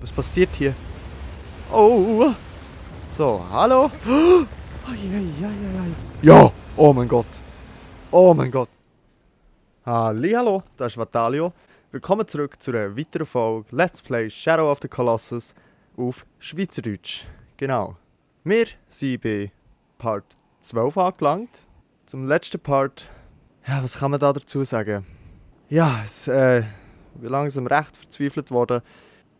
Was passiert hier? Oh! So, hallo? Ja! Oh mein Gott! Oh mein Gott! Hallihallo, das ist Vatalio. Willkommen zurück zu einer weiteren Folge Let's Play Shadow of the Colossus auf Schweizerdeutsch. Genau. Wir sind bei Part 12 angelangt. Zum letzten Part. Ja, was kann man da dazu sagen? Ja, bin langsam recht verzweifelt worden.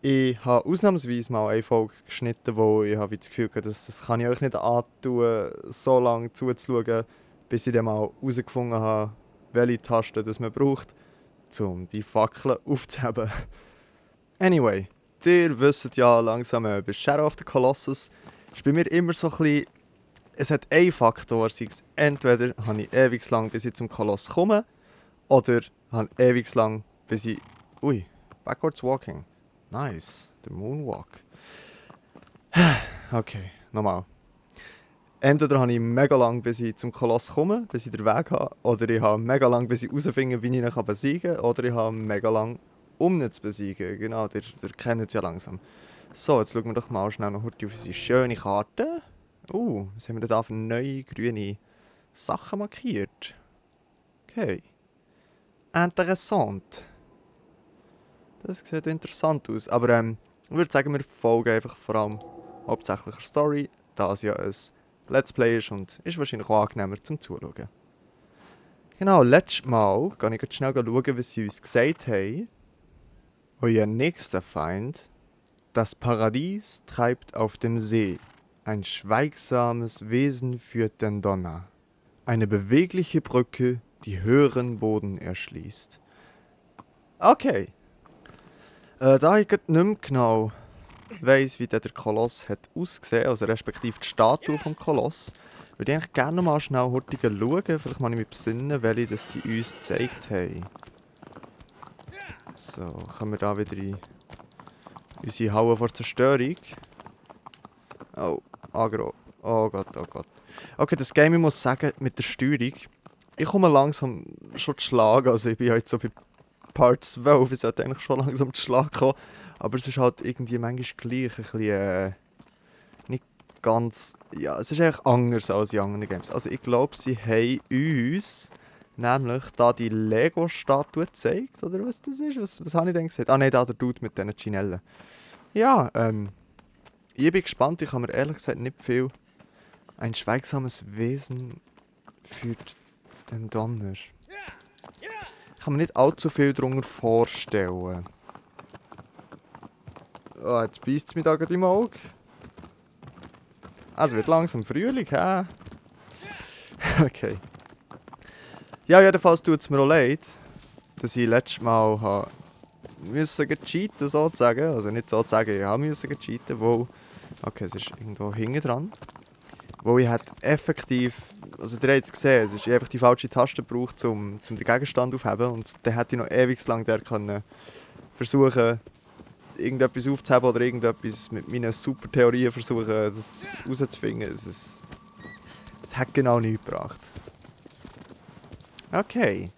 Ich habe ausnahmsweise mal eine Folge geschnitten, wo ich habe das Gefühl hatte, das kann ich euch nicht antun, so lange zuzuschauen, bis ich dann mal herausgefunden habe, welche Taste das man braucht, um die Fackeln aufzuheben. Anyway, ihr wisst ja langsam, bei Shadow of the Colossus ist bei mir immer so ein bisschen, es hat einen Faktor, sei es entweder habe ich ewig lang, bis ich zum Koloss komme, oder habe ewig lang, bis ich... Ui, backwards walking. Nice, der Moonwalk. Okay, nochmal. Entweder habe ich mega lang, bis ich zum Koloss komme, bis ich den Weg habe, oder ich habe mega lang, bis ich herausfinde, wie ich ihn besiegen kann, oder ich habe mega lang, um ihn zu besiegen. Genau, ihr kennt es ja langsam. So, jetzt schauen wir doch mal schnell noch auf unsere schöne Karte. Was haben wir denn da für neue grüne Sachen markiert? Okay. Interessant. Das sieht interessant aus. Aber ich würde sagen, wir folgen einfach vor allem hauptsächlich der Story, da es ja ein Let's Play ist und ist wahrscheinlich auch angenehmer zum Zuschauen. Genau, letztes Mal kann ich schnell schauen, was sie uns gesagt haben. Euer nächster Feind, das Paradies treibt auf dem See. Ein schweigsames Wesen führt den Donner. Eine bewegliche Brücke, die höheren Boden erschließt. Okay. Da ich nicht mehr genau weiss, wie der Koloss hat ausgesehen, also respektive die Statue vom Koloss, würde ich eigentlich gerne noch mal schnell hurtig schauen. Vielleicht mal mich besinnen, welche das sie uns gezeigt haben. So, kommen wir da wieder in unsere Halle vor Zerstörung. Oh, Agro. Oh Gott, oh Gott. Okay, das Game, ich muss sagen, mit der Steuerung, ich komme langsam schon zu schlagen. Also ich bin jetzt so bei Part 12, ich sollte eigentlich schon langsam zu Schlag kommen. Aber es ist halt irgendwie manchmal gleich ein bisschen, nicht ganz... Ja, es ist eigentlich anders als in anderen Games. Also ich glaube, sie haben uns nämlich da die Lego-Statue gezeigt, oder was das ist? Was habe ich denn gesagt? Ah nein, da der Dude mit diesen Chinellen. Ja, ich bin gespannt, ich habe mir ehrlich gesagt nicht viel... Ein schweigsames Wesen führt den Donner. Ich kann mir nicht allzu viel darunter vorstellen. Oh, jetzt beißt es mich da gerade im Auge. Es wird langsam Frühling, hä? Okay. Ja, jedenfalls tut es mir auch leid, dass ich letztes Mal cheaten sozusagen. Also nicht sozusagen, ich musste cheaten, wo... Okay, es ist irgendwo hinten dran. Wo ich halt effektiv... Also ihr habt es gesehen, es ist einfach die falsche Taste gebraucht, um den Gegenstand aufzuheben. Und dann hätte ich noch ewig lang der können versuchen, irgendetwas aufzuheben oder irgendetwas mit meinen super Theorien versuchen, das rauszufinden. Es hat genau nichts gebracht. Okay.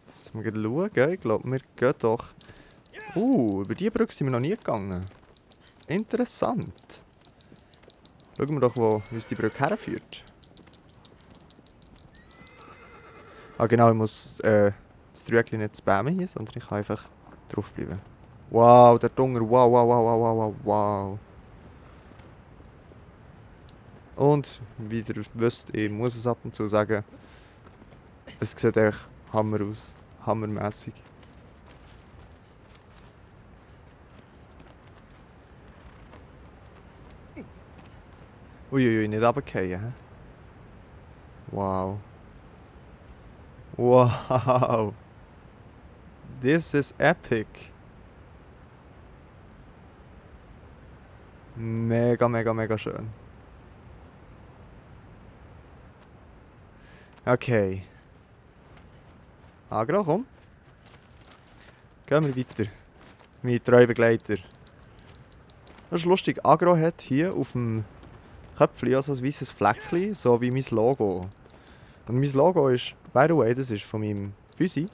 Jetzt müssen wir schauen. Ich glaube, wir gehen doch... über diese Brücke sind wir noch nie gegangen. Interessant. Schauen wir doch, wo uns die Brücke herführt. Ah genau, ich muss das Trügel nicht spammen hier, sondern ich kann einfach draufbleiben. Wow, der Dunger, wow, wow, wow, wow, wow, wow. Und, wie ihr wisst, ich muss es ab und zu sagen, es sieht echt Hammer aus. Hammermässig. Uiuiui, nicht runterfallen, hä? Wow. Wow. This is epic. Mega, mega, mega schön. Okay. Agro, komm. Gehen wir weiter. Meine treue Begleiter. Das ist lustig, Agro hat hier auf dem Köpfchen also ein weißes Fleckchen, so wie mein Logo. Und mein Logo ist, by the way, das ist von meinem Büsi.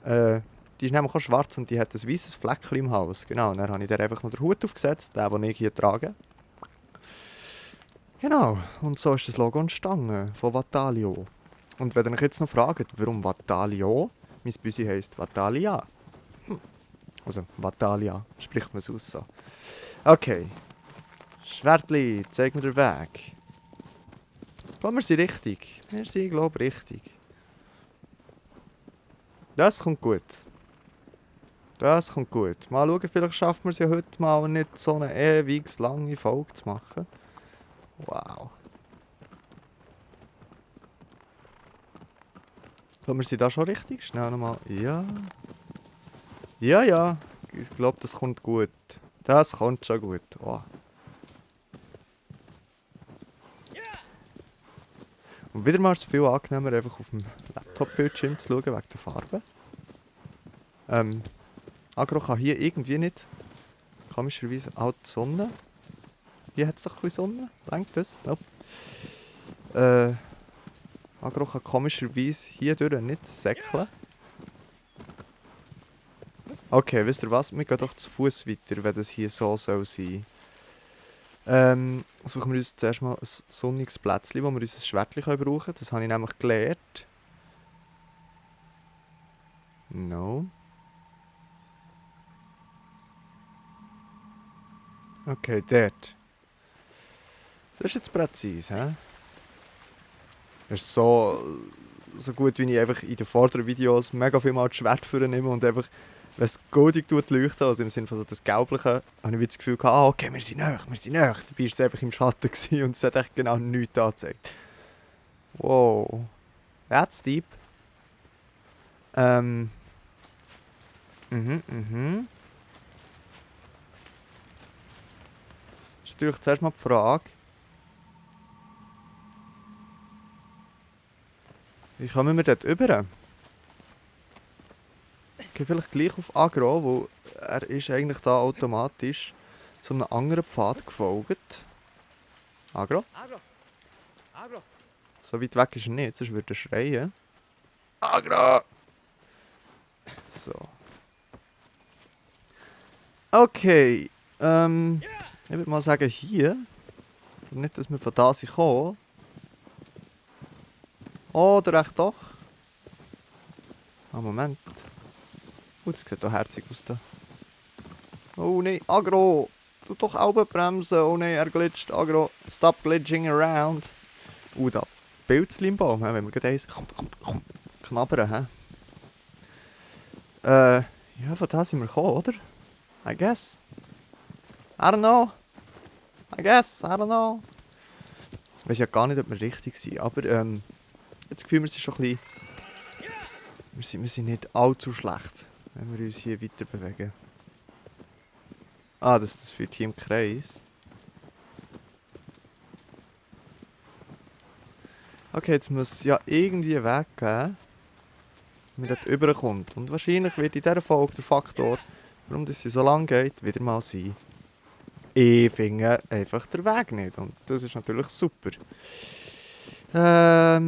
Die ist nämlich auch schwarz und die hat ein weißes Fleckchen im Hals. Genau, und dann habe ich der einfach noch den Hut aufgesetzt, den ich hier trage. Genau, und so ist das Logo entstanden von Vatalio. Und wenn ihr euch jetzt noch fragt, warum Vatalio, mein Büsi heisst Vatalia. Also Vatalia, spricht man es aus so. Okay. Schwertli, zeig mir den Weg. Ich glaube, wir sind richtig. Wir sind, glaube ich, richtig. Das kommt gut. Das kommt gut. Mal schauen, vielleicht schaffen wir es ja heute mal nicht so eine ewig lange Folge zu machen. Wow. Ich glaube, wir sind da schon richtig. Schnell nochmal. Ja. Ja, ja. Ich glaube, das kommt gut. Das kommt schon gut. Oh. Und wieder mal ist es viel angenehmer, einfach auf dem Laptop-Bildschirm zu schauen, wegen der Farbe. Agro kann hier irgendwie nicht. Komischerweise auch die Sonne. Hier hat es doch ein bisschen Sonne. Lenkt das? Nope. Agro kann komischerweise hier durch nicht säckeln. Okay, wisst ihr was? Wir gehen doch zu Fuß weiter, wenn das hier so soll sein. Suchen wir uns zuerst mal ein sonniges Plätzchen, wo wir unser Schwertchen brauchen können. Das habe ich nämlich gelernt. No. Okay, dort. Das ist jetzt präzise, hä? Das ist so gut, wie ich einfach in den vorderen Videos mega viel mal das Schwert vornehme und einfach, wenn es goldig leuchtet, also im Sinne von so das Gelbliche, habe ich das Gefühl gehabt, ah, okay, wir sind näher. Dabei war es einfach im Schatten gewesen und es hat echt genau nichts angezeigt. Wow. That's deep. Ist natürlich zuerst mal die Frage, wie kommen wir dort rüber? Ich gehe vielleicht gleich auf Agro, wo er ist eigentlich da automatisch zu einem anderen Pfad gefolgt. Agro? Agro! So weit weg ist er nicht, sonst würde er schreien. Agro! So. Okay. Ich würde mal sagen hier. Nicht, dass wir von da sind gekommen. Oder echt doch? Ah, Moment. Das sieht doch herzig aus da. Oh nein, Agro! Du doch auch bremsen. Oh nein, er glitscht. Agro, stop glitching around. Da Pilzchen im Baum, wenn wir gleich eins... Komm. Knabbern, hä? Ja, von da sind wir gekommen, oder? I guess. I don't know. I guess, I don't know. Ich weiß ja gar nicht, ob wir richtig sind, aber jetzt Gefühl, wir sind schon ein bisschen... Wir sind nicht allzu schlecht, wenn wir uns hier weiter bewegen. Ah, das führt hier im Kreis. Okay, jetzt muss es ja irgendwie einen Weg geben, wie man dort rüberkommt. Und wahrscheinlich wird in dieser Folge der Faktor, warum das hier so lang geht, wieder mal sein. Ich finde einfach den Weg nicht. Und das ist natürlich super. Was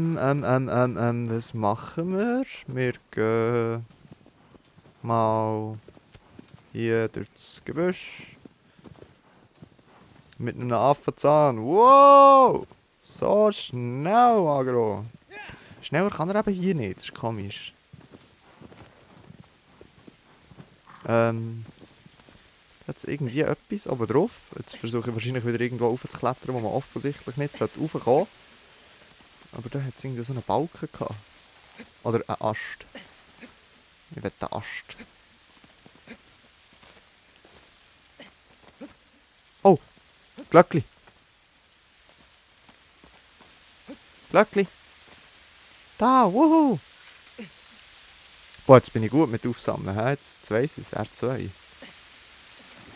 machen wir? Wir gehen mal hier durchs Gebüsch. Mit einem Affenzahn. Wow! So schnell, Agro. Schneller kann er eben hier nicht. Das ist komisch. Jetzt irgendwie etwas oben drauf. Jetzt versuche ich wahrscheinlich wieder irgendwo raufzuklettern, wo man offensichtlich nicht raufkommen sollte. Aber da hat es irgendwie so einen Balken gehabt. Oder einen Ast. Ich will den Ast. Oh! Glöckli! Glöckli! Da! Wuhu! Boah, jetzt bin ich gut mit Aufsammeln. He? Jetzt weiss ich es. R2.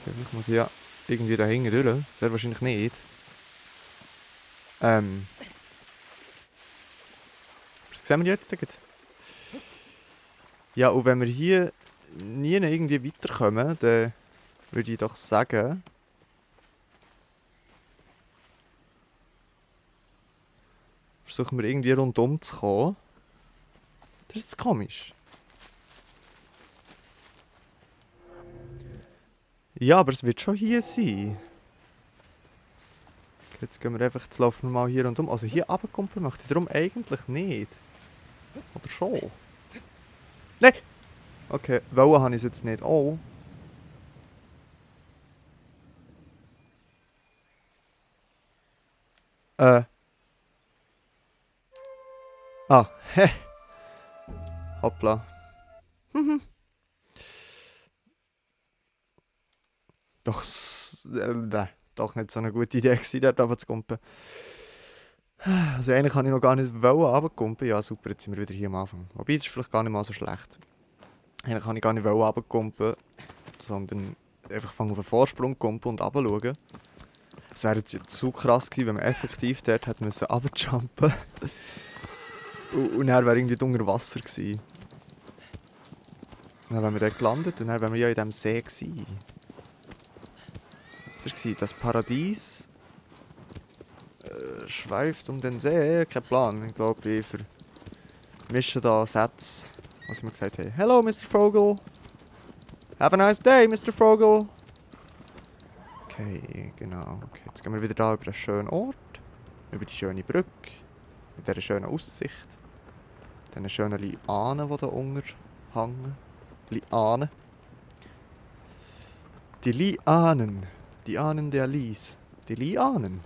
Ich muss ja irgendwie da hinten durch. Sehr wahrscheinlich nicht. Was sehen wir jetzt? Ja, und wenn wir hier nie irgendwie weiterkommen, dann würde ich doch sagen... Versuchen wir irgendwie rundum zu kommen. Das ist jetzt komisch. Ja, aber es wird schon hier sein. Jetzt gehen wir einfach, jetzt laufen wir mal hier und um. Also hier runterkumpen möchte ich darum eigentlich nicht. Oder schon? Nein! Okay, wollen habe ich es jetzt nicht. Oh. Ah, hä. Hoppla. Doch, doch nicht so eine gute Idee gewesen, dort runterzukumpen. Also eigentlich kann ich noch gar nicht runterkumpen. Ja, super, jetzt sind wir wieder hier am Anfang. Wobei, das ist vielleicht gar nicht mal so schlecht. Eigentlich kann ich gar nicht runterkumpen, sondern einfach fangen auf den Vorsprung kumpen und runterschauen. Es wäre jetzt zu krass gewesen, wenn man effektiv dort hätte müssen runterjumpen und dann wäre irgendwie unter Wasser gewesen. Und dann wären wir dort gelandet und dann wären wir ja in diesem See gewesen. Das war das Paradies schweift um den See. Kein Plan. Ich glaube, ich vermische da Sätze, was ich mir gesagt habe. Hello, Mr. Vogel. Have a nice day, Mr. Vogel. Okay, genau. Okay, jetzt gehen wir wieder da über einen schönen Ort. Über die schöne Brücke. Mit dieser schönen Aussicht. Diesen schönen Lianen, die da unten hängen. Lianen. Die Lianen. Die Ahnen der Lies. Die Lianen.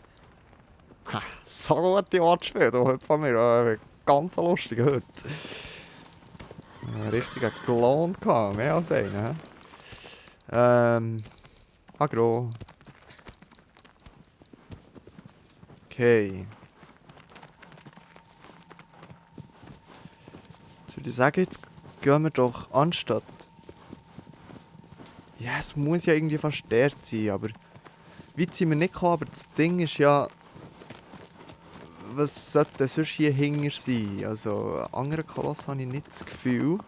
Ha, so gute Wortspiel heute von mir. Ganz lustig heute. Richtiger Klon gehabt, mehr als einer. Agro. Okay. Jetzt würde ich sagen, jetzt gehen wir doch anstatt... Ja, es muss ja irgendwie verstärkt sein, aber... Weit sind wir nicht gekommen, aber das Ding ist ja... Was sollte denn sonst hier hinter sein? Also, einen anderen Koloss habe ich nicht das Gefühl.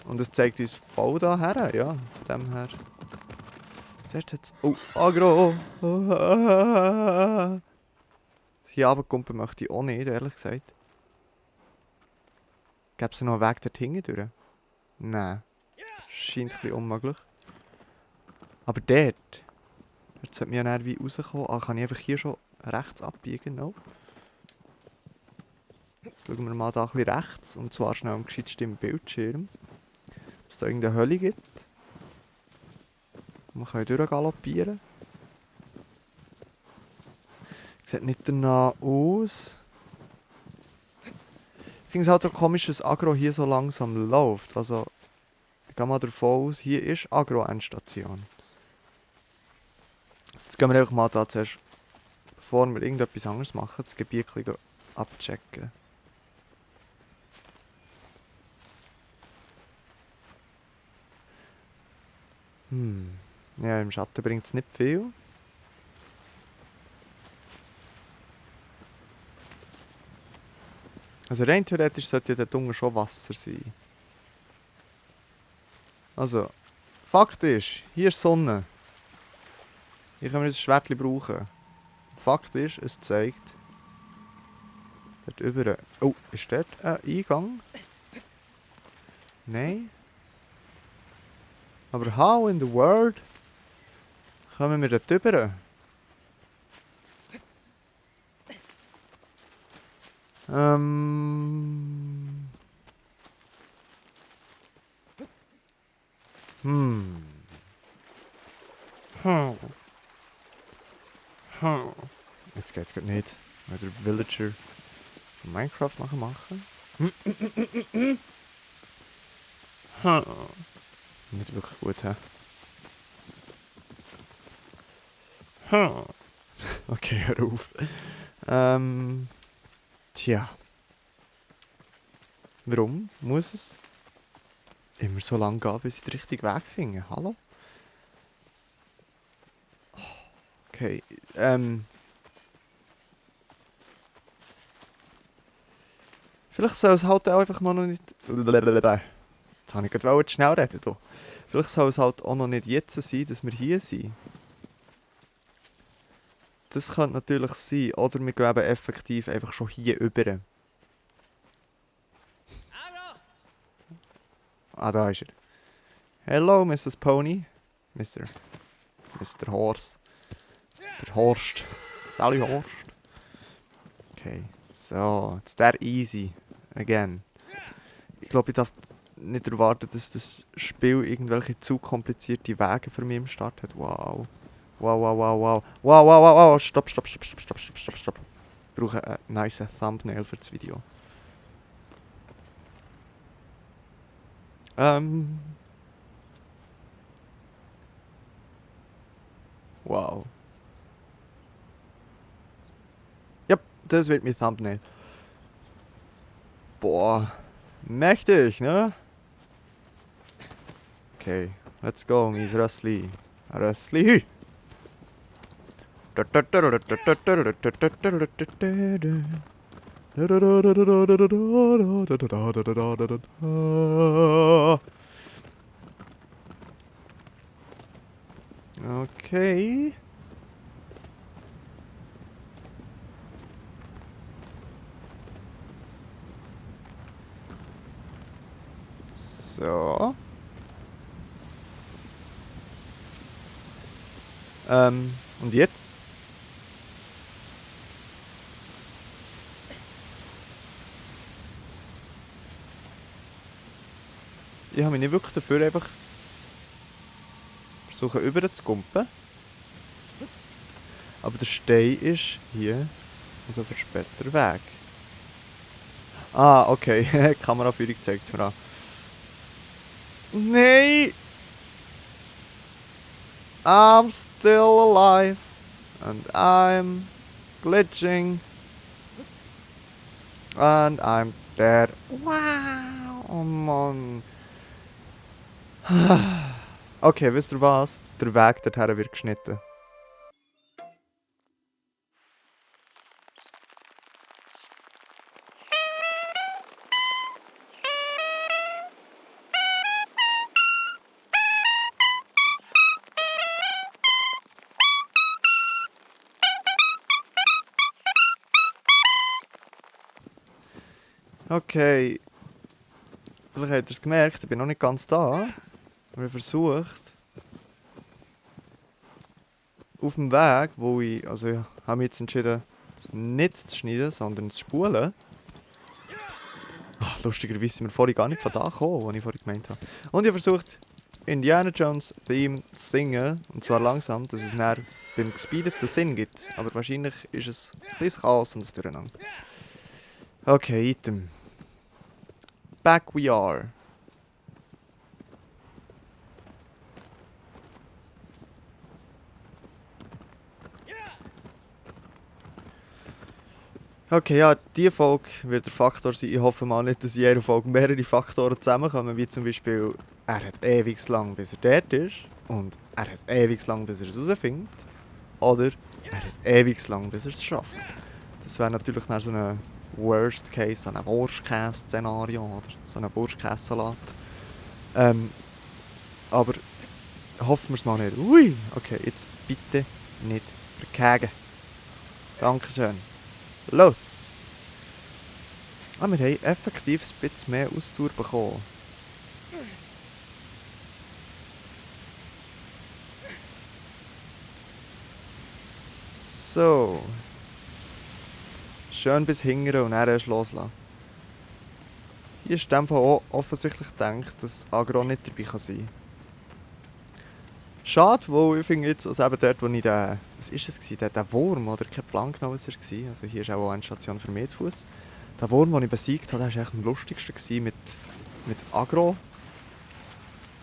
Und es zeigt uns voll daher, ja. Von dem her... Dort hat's... Oh, Agro! Hier runterkumpen möchte ich auch nicht, ehrlich gesagt. Gäbe es noch einen Weg dort hinten durch? Nein. Scheint ein bisschen unmöglich. Aber dort... Dort sollte mir ja dann wie rauskommen. Ah, kann ich einfach hier schon rechts abbiegen? No. Jetzt schauen wir mal da ein bisschen rechts. Und zwar schnell am gescheitsten Bildschirm. Ob es da irgendeine Hölle gibt. Wir können durchgaloppieren. Sieht nicht danach aus. Ich finde es halt so komisch, dass Agro hier so langsam läuft. Also, ich gehe mal davon aus, hier ist Agro-Endstation. Jetzt gehen wir einfach mal da zuerst, bevor wir irgendetwas anderes machen, das Gebiet abchecken. Ja, im Schatten bringt es nicht viel. Also rein theoretisch sollte ja dort unten schon Wasser sein. Also, Fakt ist, hier ist Sonne. Hier können wir das Schwertchen brauchen. Fakt ist, es zeigt... Dort über... Oh, ist dort ein Eingang? Nein. Aber how in the world kommen wir dort rüber? Jetzt geht's gerade nicht. Weil der Villager von Minecraft nachher machen. Nicht wirklich gut, hä? Okay, hör auf. Tja. Warum muss es immer so lange gehen, bis ich den richtigen Weg finde? Hallo? Okay, vielleicht soll es halt auch einfach noch nicht... Jetzt habe ich gerade schnell reden. Hier. Vielleicht soll es halt auch noch nicht jetzt sein, dass wir hier sind. Das könnte natürlich sein. Oder wir gehen eben effektiv einfach schon hier über. Agro! Ah, da ist er. Hello, Mrs. Pony. Mr. Horst. Der Horst. Sally Horst. Okay. So, jetzt der easy. Again. Ich glaube, ich darf nicht erwarten, dass das Spiel irgendwelche zu komplizierte Wege für mich im Start hat. Wow. Wow, wow, wow, wow. Wow, wow, wow, wow. Stopp. Ich brauche einen nice Thumbnail für das Video. Wow. Ja, das wird mein Thumbnail. Boah. Mächtig, ne? Okay, let's go, mein Rössli. Rössli. Okay. So. Und jetzt? Ich habe mich nicht wirklich dafür einfach versuchen rüber zu kumpen. Aber der Stein ist hier also versperrter Weg. Ah, okay. Kameraführung zeigt es mir an. Nein! I'm still alive. And I'm glitching. And I'm dead. Wow! Oh Mann. Okay, wisst ihr was? Der Weg dorthin wird geschnitten. Okay. Vielleicht habt ihr es gemerkt, ich bin noch nicht ganz da. Aber ich versucht, auf dem Weg, wo ich, also ich habe mich jetzt entschieden, das nicht zu schneiden, sondern zu spulen. Lustigerweise sind wir vorhin gar nicht von da gekommen, wo ich vorhin gemeint habe. Und ich habe versucht, Indiana Jones Theme zu singen. Und zwar langsam, dass es dann beim gespeedeten Sinn gibt. Aber wahrscheinlich ist es ein bisschen Chaos und ein Durcheinander. Okay, Item. Back we are. Okay, ja, diese Folge wird der Faktor sein. Ich hoffe mal nicht, dass in jeder Folge mehrere Faktoren zusammenkommen, wie zum Beispiel, er hat ewig lang, bis er dort ist. Und er hat ewig lang, bis er es herausfindet. Oder er hat ewig lang, bis er es schafft. Das wäre natürlich dann so ein Worst Case, so ein Wurstkäse-Szenario oder so ein Wurstkäse-Salat. Aber hoffen wir es mal nicht. Ui, okay, jetzt bitte nicht verkagen. Dankeschön. Los! Ah, wir haben effektiv ein bisschen mehr Ausdauer bekommen. So. Schön bis hinten und dann erst loslassen. Hier ist in dem Fall auch offensichtlich gedacht, dass Agro nicht dabei sein kann. Schade, weil ich finde jetzt, also eben dort, wo ich den, was ist es gewesen, der Wurm, oder kein Plan genau, was es war, also hier ist auch eine Station für mich zu Fuß. Der Wurm, den ich besiegt habe, der war echt am lustigsten gewesen mit Agro.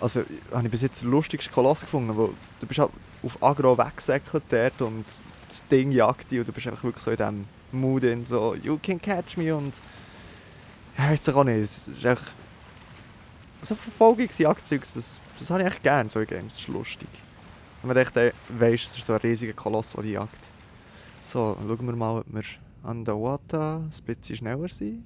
Also, habe ich bis jetzt den lustigsten Koloss gefunden, weil du bist halt auf Agro weggesäckelt dort und das Ding jagt dich und du bist einfach wirklich so in diesem Mood in, so, you can catch me und ja, weiß ich auch nicht, es ist echt so Verfolgungsjagdzeug, das habe ich echt gerne, so in Games, das ist lustig. Wenn man echt weiss, es ist so ein riesiger Koloss, der die jagt. So, schauen wir mal, ob wir an der Water ein bisschen schneller sind.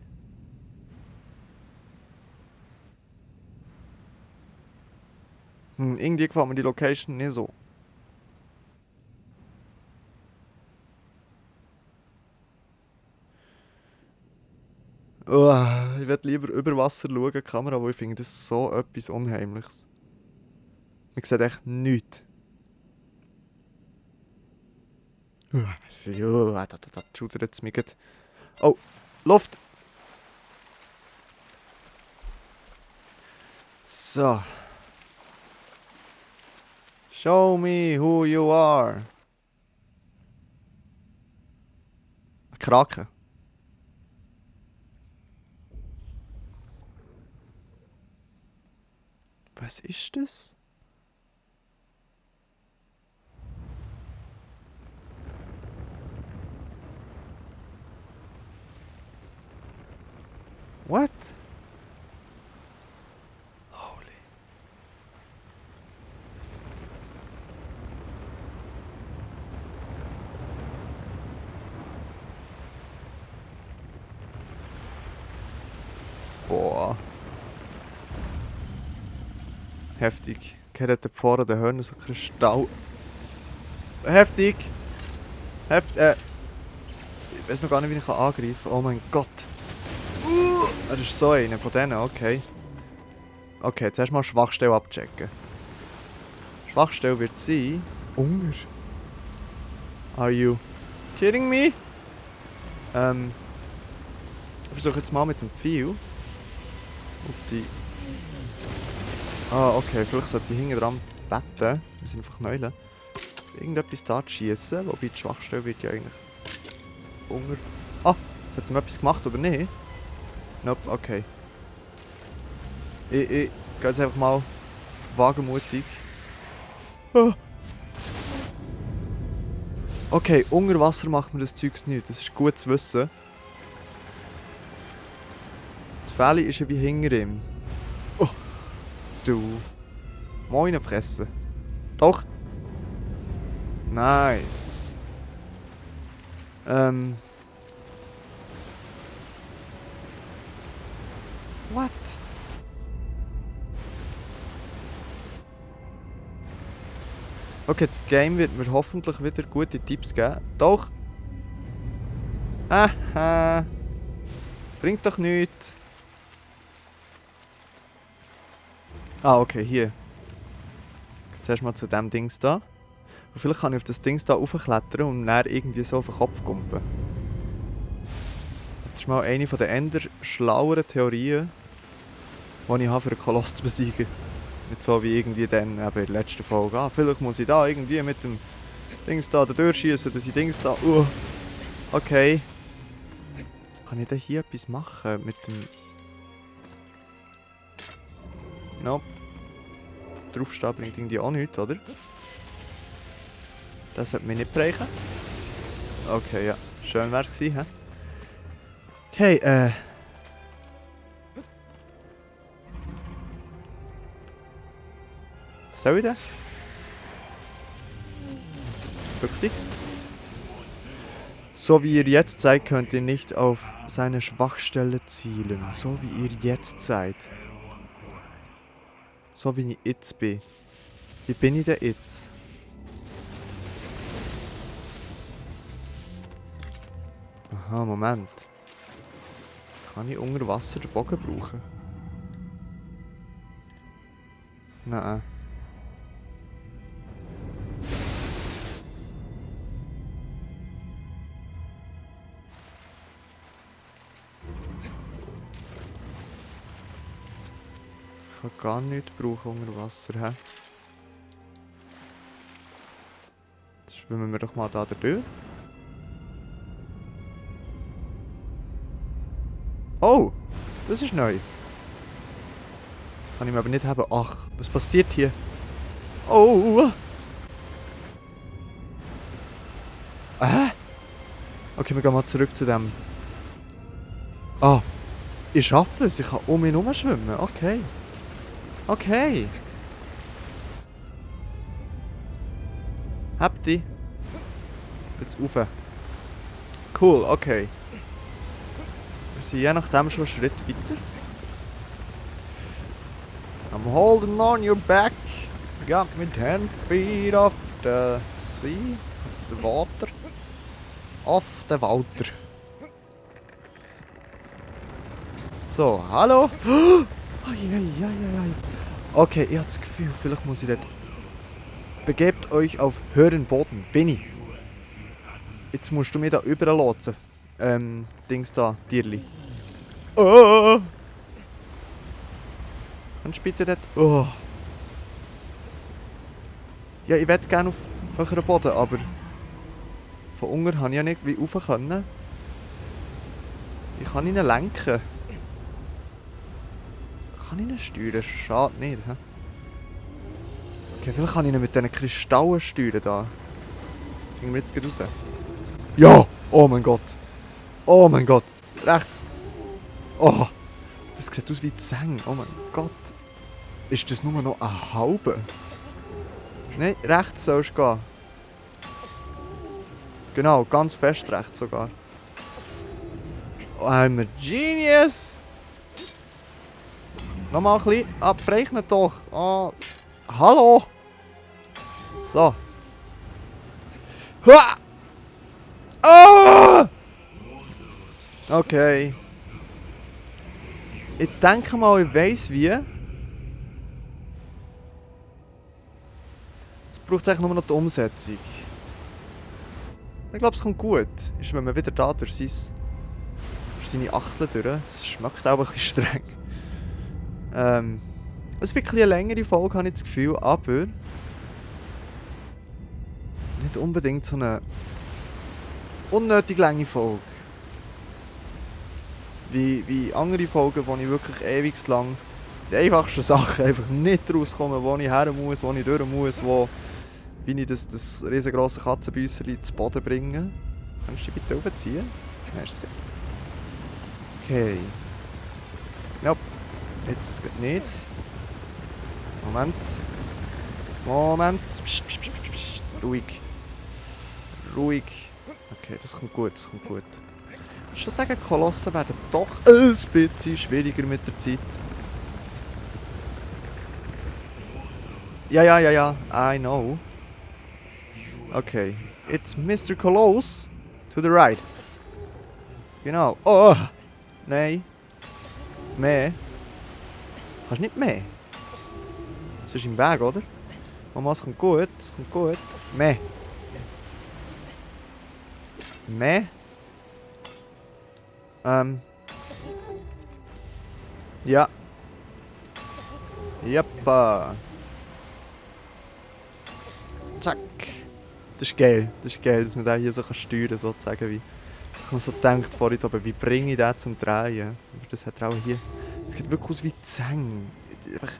Irgendwie gefällt mir die Location nicht so. Ich würde lieber über Wasser schauen, die Kamera, weil ich finde das so etwas Unheimliches. Man sieht echt nichts. Ja, da schudert es mich gerade. Oh, Luft! So. Show me who you are. Ein Kraken. Was ist das? What? Holy. Boah. Heftig. Gehört da vorne den Hörner so Kristall. Heftig! Ich weiß noch gar nicht, wie ich angreifen kann. Oh mein Gott. Das ist so einer von denen, okay. Okay, zuerst mal Schwachstelle abchecken. Schwachstelle wird sein... Hunger. Are you kidding me? Ich versuche jetzt mal mit dem Pfeil auf die... Ah, okay, vielleicht sollte ich hinten dran betten. Wir sind einfach Neulen. Irgendetwas da zu schiessen, wobei die Schwachstelle wird ja eigentlich... Hunger... Ah, hat er etwas gemacht oder nicht? Nope, okay. Ich gehe jetzt einfach mal wagemutig. Ah. Okay, unter Wasser macht mir das Zeugs nicht. Das ist gut zu wissen. Das Fälle ist ja wie hinter ihm. Oh. Du. Moine fressen. Doch. Nice. What? Okay, das Game wird mir hoffentlich wieder gute Tipps geben. Doch. Aha. Bringt doch nichts. Ah, okay, hier. Zuerst mal zu dem Dings da. Und vielleicht kann ich auf das Dings da raufklettern und dann irgendwie so auf den Kopf kumpen. Das ist mal eine der eher schlaueren Theorien, die ich habe, für einen Koloss zu besiegen. Nicht so wie irgendwie dann eben in der letzten Folge. Ah, vielleicht muss ich da irgendwie mit dem Dings da durchschießen, dass ich Dings da... Okay. Kann ich denn hier etwas machen mit dem... Nope. Draufstehen bringt irgendwie auch nichts, oder? Das sollte mich nicht brechen. Okay, ja. Schön wär's gewesen, hä? Okay, soll ich denn? Wirklich? So wie ihr jetzt seid, könnt ihr nicht auf seine Schwachstelle zielen. So wie ihr jetzt seid. So wie ich jetzt bin. Wie bin ich denn jetzt? Aha, Moment. Kann ich unter Wasser den Bogen brauchen? Nein. Ich kann gar nichts brauchen unter Wasser, hä? Schwimmen wir doch mal da durch. Oh! Das ist neu. Kann ich mir aber nicht haben. Ach, was passiert hier? Oh! Okay, wir gehen mal zurück zu dem. Ah! Ich schaffe es. Ich kann um ihn herum schwimmen. Okay. Okay. Habt ihr? Jetzt rauf. Cool, okay. Wir sind je nachdem schon einen Schritt weiter. I'm holding on your back. Got me 10 feet off the sea. Off the water. Off the water. So, hallo? Okay, ich habe das Gefühl, vielleicht muss ich dort Begebt euch auf höheren Boden. Benni. Jetzt musst du mir da überlotsen. Dings da, Tierli. Oh! Kannst du bitte dort... Oh! Ja, ich möchte gerne auf höheren Boden, aber... Von unten kann ich ja nicht wie rauf können. Ich kann ihn lenken. Kann ich ihn steuern? Schade nicht, hä? Okay, vielleicht kann ich ihn mit diesen Kristallen steuern da. Finden wir jetzt gleich raus. Ja! Oh mein Gott! Oh mein Gott! Rechts! Oh! Das sieht aus wie Zeng. Oh mein Gott! Ist das nur noch ein halber? Nein, rechts sollst du gehen. Genau, ganz fest rechts sogar. Oh, I'm a genius! Nochmal ein bisschen. Abbrechen doch! Oh. Hallo! So. Hua! Oh! Okay. Ich denke mal, ich weiss wie. Jetzt braucht es eigentlich nur noch die Umsetzung. Ich glaube, es kommt gut. Ist, wenn man wieder da durch seine Achseln durch. Es schmeckt auch ein bisschen streng. Es wird eine längere Folge, habe ich das Gefühl, aber nicht unbedingt so eine unnötig lange Folge. Wie andere Folgen, wo ich wirklich ewig lang die einfachsten Sachen einfach nicht rauskomme, wo ich her muss, wo ich durch muss, wie ich das riesengroße Katzenbüsserli zu Boden bringe. Kannst du die bitte aufziehen? Merci. Okay. Nope. Jetzt geht nicht. Moment. Moment. Psst, psst, psst, psst. Ruhig. Ruhig. Okay, das kommt gut, das kommt gut. Ich muss schon sagen, Kolosse werden doch ein bisschen schwieriger mit der Zeit. Ja, I know. Okay, it's Mr. Colosse to the right. Genau. Oh! Nein. Mehr. Kannst nicht mehr. Das ist im Weg, oder? Mama, es kommt gut, es kommt gut. Mehr. Mehr. Ja. Jappa. Zack. Das ist geil, dass man den hier so steuern kann, sozusagen. Wie ich habe so gedacht vorhin, aber wie bringe ich den zum Drehen? Aber das hat er auch hier. Es sieht wirklich aus wie Zeng. Einfach...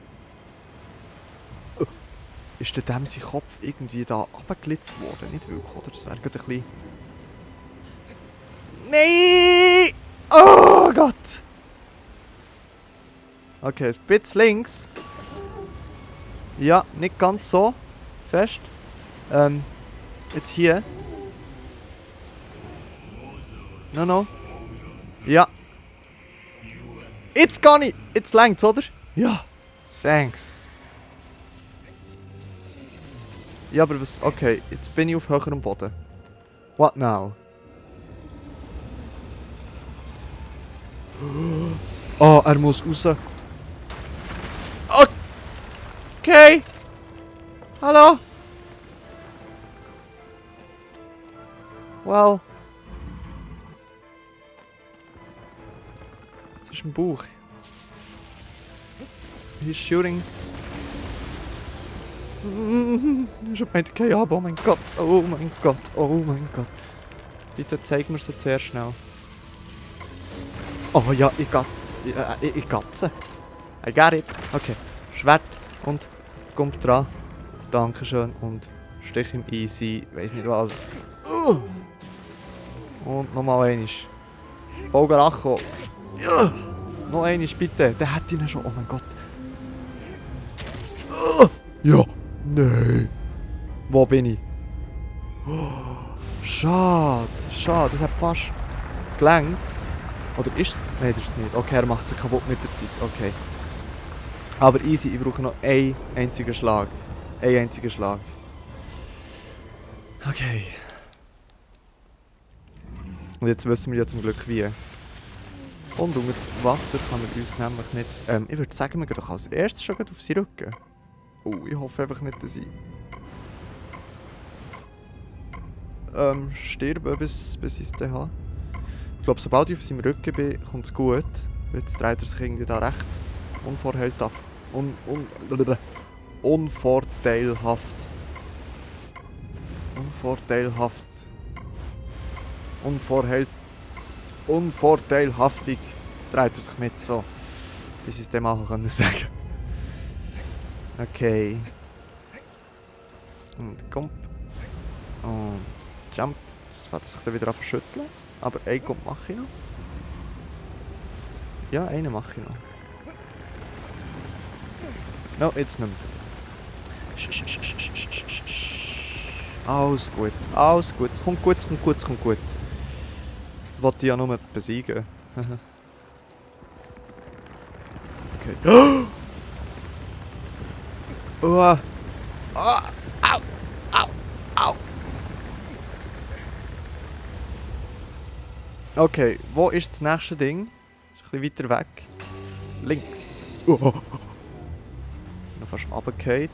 Ist dem sein Kopf irgendwie da abgeglitzt worden? Nicht wirklich, oder? Das wäre gerade ein bisschen... Nein! Oh Gott! Okay, ein bisschen links. Ja, nicht ganz so fest. Jetzt hier. No. Ja. Jetzt gar nicht. Jetzt längt's, oder? Ja. Thanks. Ja, aber was... Okay, jetzt bin ich auf höherem Boden. What now? Oh, er muss raus. Okay. Hallo. Well. Das ist ein Buch. He's shooting. Ich hab meint, okay, aber oh mein Gott, oh mein Gott, oh mein Gott. Bitte zeig mir so zuerst schnell. Oh ja, ich gatze. I got it. Okay, Schwert und kommt dran. Dankeschön und Stich im Easy, weiss nicht was. Und nochmal einisch. Folge Racho. Noch einisch bitte, der hat ihn schon, oh mein Gott. Ja, nein. Wo bin ich? Schade, das hat fast gelangt. Oder ist es? Nein, das ist es nicht. Okay, er macht sich kaputt mit der Zeit. Okay. Aber easy, ich brauche noch einen einzigen Schlag. Okay. Und jetzt wissen wir ja zum Glück wie. Und unter Wasser kann er uns nämlich nicht... ich würde sagen, wir gehen doch als erstes schon auf seinen Rücken. Oh, ich hoffe einfach nicht, dass ich sterben, bis ich es dann habe. Ich glaube, sobald ich auf seinem Rücken bin, kommt es gut. Jetzt dreht er sich irgendwie da recht unvorteilhaft. Unvorteilhaft. Unvorteilhaftig dreht er sich mit, so. Bis ich es dem machen können sagen. Okay. Und Gump. Und Jump. Jetzt fängt er sich dann wieder an zu schütteln. Aber einen Gump mache ich noch. Ja, einen mache ich noch. No, jetzt nicht mehr. Alles gut, alles gut. Es kommt gut, es kommt gut, es kommt gut. Ich wollte ja nur besiegen. Okay. Oh. Ah. Au. Au. Au. Okay, wo ist das nächste Ding? Ist ein bisschen weiter weg. Links. Oh. Noch fast runtergefallen.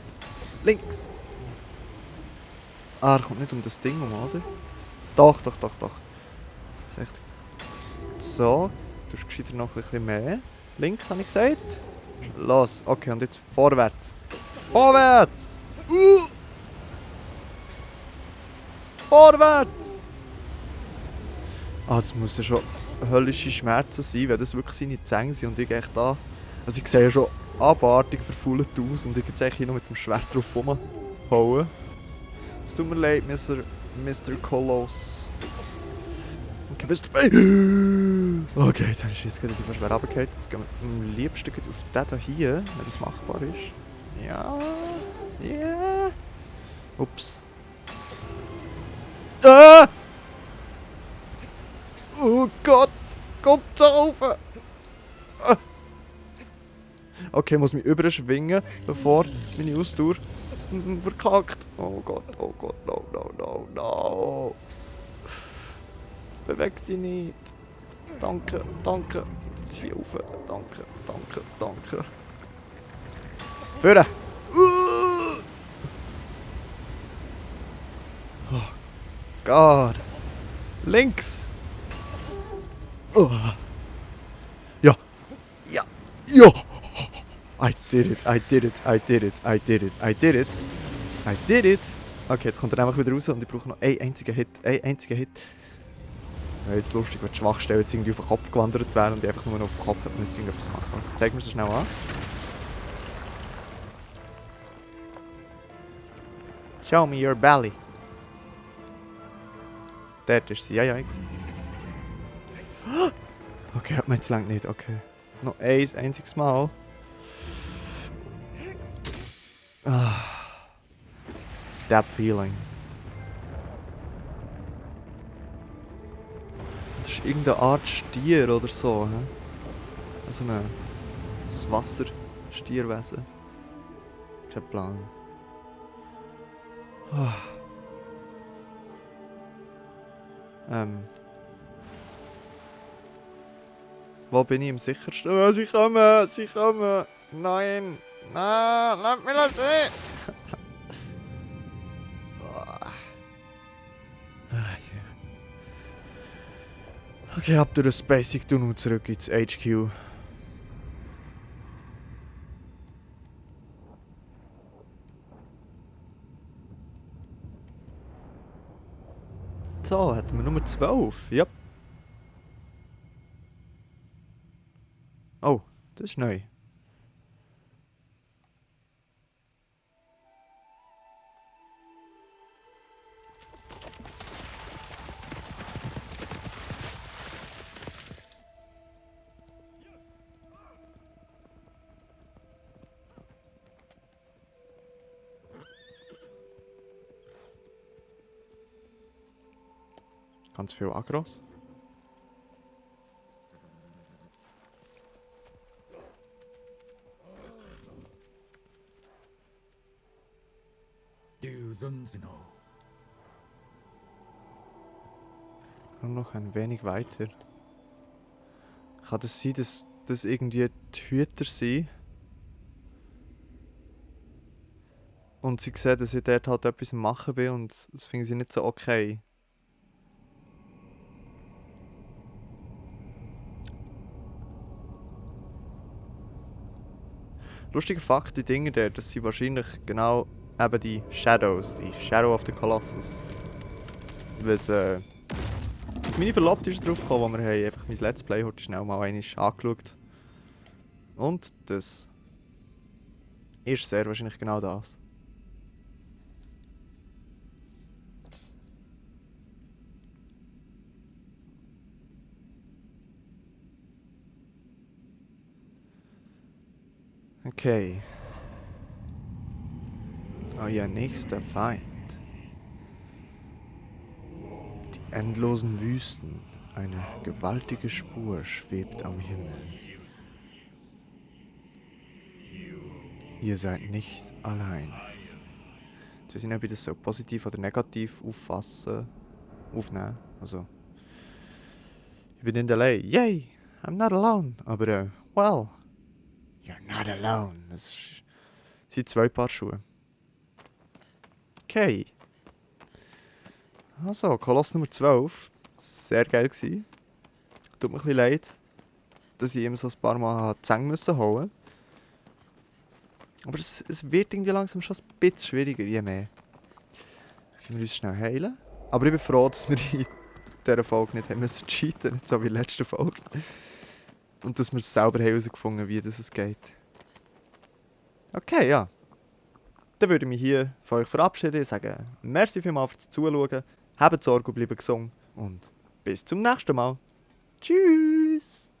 Links. Ah, er kommt nicht um das Ding um, oder? Doch. Das ist echt... So, du hast gescheiter noch ein bisschen mehr. Links, habe ich gesagt. Los, okay, und jetzt vorwärts. Vorwärts! Vorwärts! Ah, das muss ja schon höllische Schmerzen sein, wenn das wirklich seine Zähne sind und ich echt da... Also ich sehe ja schon abartig verfault aus und ich jetzt eigentlich hier noch mit dem Schwert drauf rumhauen. Es tut mir leid, Mr. Coloss. Okay, wisst ihr... Okay, jetzt habe ich Schiss, dass ich fast schwer runtergefallen. Jetzt gehen wir am liebsten auf den hier, wenn das machbar ist. Ja... Ja... Ups. Ah! Oh Gott! Kommt da rauf! Ah. Okay, ich muss mich überschwingen, bevor meine Ausdauer verkackt. Oh Gott, no. Beweg dich nicht. Danke. Jetzt hier rauf. Danke. Führen! Oh Gott! Links! Oh. Ja! I did it! Okay, jetzt kommt er einfach wieder raus und ich brauche noch einen einzigen Hit. Wäre jetzt lustig, wenn die Schwachstelle jetzt irgendwie auf den Kopf gewandert wäre und ich einfach nur noch auf den Kopf hätte müssen irgendetwas machen. Also zeig mir so schnell an. Show me your belly. Dort ist sie, ja, ich sehe. Okay, hat man jetzt lang nicht, okay. Noch ein einziges Mal. Ah. That feeling. Das ist irgendeine Art Stier oder so, hä? Also ein Wasserstierwesen. Kein Plan. Ah. Wo bin ich am sichersten? Oh, sie kommen! Nein! Lass mich sehen! Okay, ab durch das Basic Tunnel zurück ins HQ. So, hätten wir Nummer 12. Ja. Oh, das ist neu. Ganz viel Agros. Nur noch ein wenig weiter. Kann das sein, dass das irgendwie die Hüter sind? Und sie sehen, dass ich dort halt etwas am machen bin und das finden sie nicht so okay. Lustiger Fakt, die Dinge dort, das sind wahrscheinlich genau eben die Shadows, die Shadow of the Colossus. Was meine Verlobte ist drauf gekommen, wo wir haben einfach mein Let's Play heute schnell mal einmal angeschaut. Und das ist sehr wahrscheinlich genau das. Okay. Euer nächster Feind. Die endlosen Wüsten. Eine gewaltige Spur schwebt am Himmel. Ihr seid nicht allein. Jetzt weiß ich nicht, ob ich das so positiv oder negativ aufnehmen. Also, ich bin nicht allein. Yay! I'm not alone. Aber, well, you're not alone. Sind 2 Paar Schuhe. Okay. Also, Koloss Nummer 12. Sehr geil gewesen. Tut mir ein bisschen leid, dass ich immer so ein paar Mal die Zähne müssen holen. Aber es wird irgendwie langsam schon ein bisschen schwieriger, je mehr. Können wir uns schnell heilen. Aber ich bin froh, dass wir in dieser Folge nicht haben müssen cheaten, nicht so wie in der letzten Folge. Und dass wir es selber herausgefunden haben, wie das geht. Okay, ja. Dann würde ich mich hier von euch verabschieden und sagen, merci vielmals fürs Zuschauen, habt Sorge und bleibt gesund und bis zum nächsten Mal. Tschüss!